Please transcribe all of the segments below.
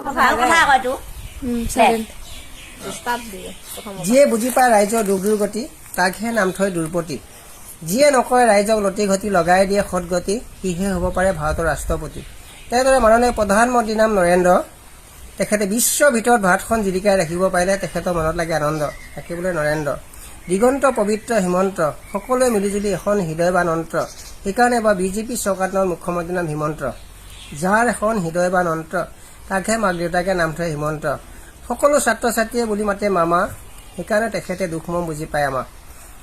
ভাল কথা আকৌ এইটো। ষ্টাৰ্ট দিয়ে প্ৰথমত। যিয়ে বুজি পায় ৰাইজৰ দুখ দুৰ্গতি, তাকহে নাম থয় দুৰ্পতি। যিয়ে নকয় ৰাইজক লতি ঘটি, লগাই দিয়ে সদগতি, সিহে হ'ব পাৰে ভাৰতৰ ৰাষ্ট্ৰপতি। তেনেদৰে মাননীয় প্ৰধানমন্ত্ৰীৰ নাম নৰেন্দ্ৰ। তেখেতে বিশ্বৰ ভিতৰত ভাৰতখন জিলিকাই ৰাখিব পাৰিলে তেখেতৰ মনত লাগে আনন্দ, তাকে বোলে নৰেন্দ্ৰ। দিগন্ত, পবিত্ৰ, হিমন্ত, সকলোৱে মিলিজুলি এখন হৃদয়বান অন্ত্ৰ। সেইকাৰণে এবাৰ বিজেপি চৰকাৰৰ মুখ্যমন্ত্ৰীৰ নাম হিমন্ত। যাৰ এখন হৃদয়বান অন্ত্ৰ, তাকহে মাক দেউতাকে নাম থয় হিমন্ত। সকলো ছাত্ৰ ছাত্ৰীয়ে বুলি মাতে মামা, সেইকাৰণে তেখেতে দুখ মৰম বুজি পায় আমাক।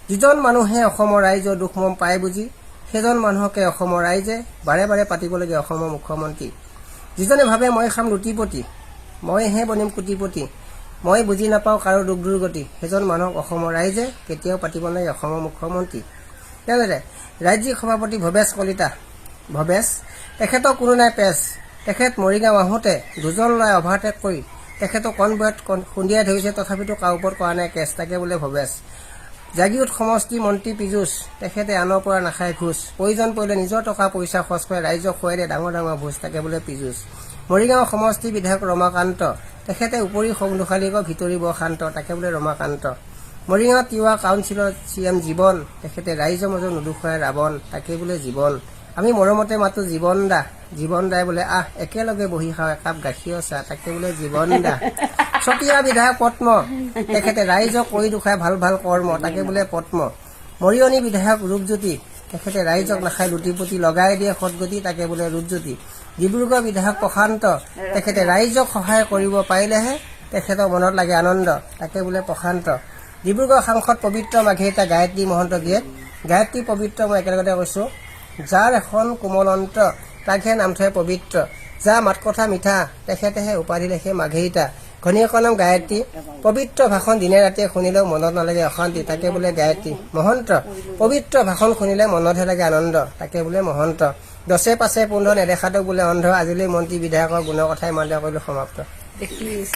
যিজন মানুহে অসমৰ ৰাইজৰ দুখ মৰম পায় বুজি, সেইজন মানুহকে অসমৰ ৰাইজে বাৰে বাৰে পাতিবলগীয়া অসমৰ মুখ্যমন্ত্ৰী। যিজনে ভাবে মই খাম ৰুটিপতি, মইহে বনিম কোটিপতি, মই বুজি নাপাওঁ কাৰো দুখ দুৰ্গতি, সেইজন মানুহক অসমৰ ৰাইজে কেতিয়াও পাতিব নোৱাৰে অসমৰ মুখ্যমন্ত্ৰী। তেনেদৰে ৰাজ্যিক সভাপতি ভৱেশ কলিতা, ভৱেশ, তেখেতৰ কোনো নাই পেচ। তেখেত মৰিগাঁও আহোঁতে দুজন ল'ৰাই অভাৰটেক কৰি তেখেতক কনভয়ত খুন্দিয়াই ধৰিছে, তথাপিতো কাৰো ওপৰত কৰা নাই কেছ, তাকে বোলে ভৱেশ। জাগিৰোড সমষ্টি মন্ত্ৰী পীযুষ, তেখেতে আনৰ পৰা নাখায় ঘোচ। প্ৰয়োজন পৰিলে নিজৰ টকা পইচা খৰচ কৰি ৰাইজক খুৱাই দিয়ে ডাঙৰ ডাঙৰ ভোজ, তাকে বোলে পীযুষ। মৰিগাঁও সমষ্টি বিধায়ক ৰমাকান্ত, তেখেতে উপৰি সংদোষালী ভিতৰি বৰ শান্ত, তাকে বোলে ৰমাকান্ত। মৰিগাঁও তিৱা কাউন্সিলৰ চি এম জীৱন, তেখেতে ৰাইজৰ মাজত নুদুখুৱাই ৰাৱণ, তাকে বোলে জীৱন। আমি মৰমতে মাতো জীৱন দা। জীৱন দাই বোলে আহ, একেলগে বহি খাওঁ একাপ গাখীৰৰ চাহ, তাকে বোলে জীৱন দা। চতিয়া বিধায়ক পদ্ম, তেখেতে ৰাইজক কৰি দুখাই ভাল ভাল কৰ্ম, তাকে বোলে পদ্ম। মৰিয়নি বিধায়ক ৰূপজ্যোতি, তেখেতে ৰাইজক নাখাই লুটি পুতি লগাই দিয়ে সদগতি, তাকে বোলে ৰূপজ্যোতি। ডিব্ৰুগড় বিধায়ক প্ৰশান্ত, তেখেতে ৰাইজক সহায় কৰিব পাৰিলেহে তেখেতৰ মনত লাগে আনন্দ, তাকে বোলে প্ৰশান্ত। ডিব্ৰুগড় সাংসদ পবিত্ৰ মাৰ্ঘেৰিটা, গায়ত্ৰী মহন্ত গীয়েক। গায়ত্ৰী, পবিত্ৰ মই একেলগতে কৈছোঁ। যাৰ এখন কোমল অন্ত, তাকহে নাম থয় পবিত্ৰ। যাৰ মাত কথা মিঠা, তেখেতেহে উপাধি লেখে মাৰ্ঘেৰিটা। ঘৈণীয়েকৰ নাম গায়ত্ৰী। পবিত্ৰ ভাষণ দিনে ৰাতিয়ে শুনিলেও মনত নালাগে অশান্তি, তাকে বোলে গায়ত্ৰী মহন্ত। পবিত্ৰ ভাষণ শুনিলে মনতহে লাগে আনন্দ, তাকে বোলে মহন্ত। 10-5-15, নেদেখাটো বোলে অন্ধ। আজিলৈ মন্ত্ৰী বিধায়কৰ গুণৰ কথা ইমানতে কৰিলোঁ সমাপ্ত। দেখিছ।